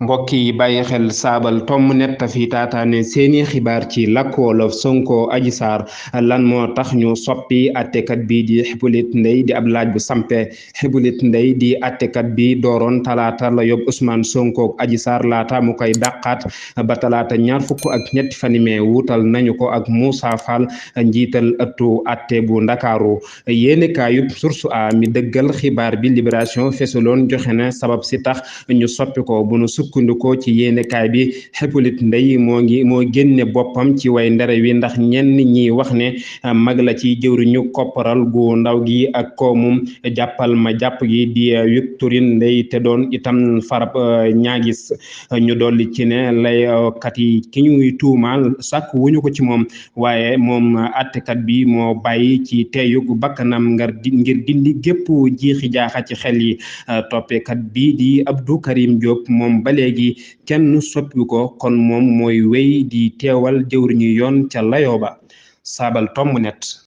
mbokk yi bàyyi xel saabal tomb net fi taataane seeni xibaar ci làkk wolof. Sonko Adji Sarr lan moo tax ñu soppi attekat bi di Hippolyte Ndeye di ab laaj bu sampe. Hippolyte Ndeye di attekat bi dooroon talaata la yob Ousmane Sonko Adji Sarr laata mu koy dàqaat ba talaata ñaar fukk ak ñetti fani mee wuutal nañu ko ak Moussa Fall njiital ëttu atte bu Ndakaaru. Yéenekaayub Source A mi dëggal xibaar bi Libération fesaloon joxe na sabab si tax ñu soppi ko. bu nu sukkandikoo ci yéenekaay bi Hippolyte Ndeye moo génne boppam ci way ndare wi ndax ñenn ñi wax ne mag la ci jëwriñu kopparal gu ndaw gi ak koomum jàppal ma jàpp gi di Victorine Ndeye te doon itam farab ñaagis. ñu dolli ci ne laykat yi ki ñuy tuumaal sàkk wuñu ko ci moom waaye moom attekat bi moo bàyyi ci teeyug bakkanam ngir dindi gépp jiixi jaaxa ci xel yi. toppekat bi di Abdou Karim Diop moom ba léegi kenn soppi ko, kon moom mooy wéy di teewal jëwriñu yoon ca layoo ba. Saabal tomb net.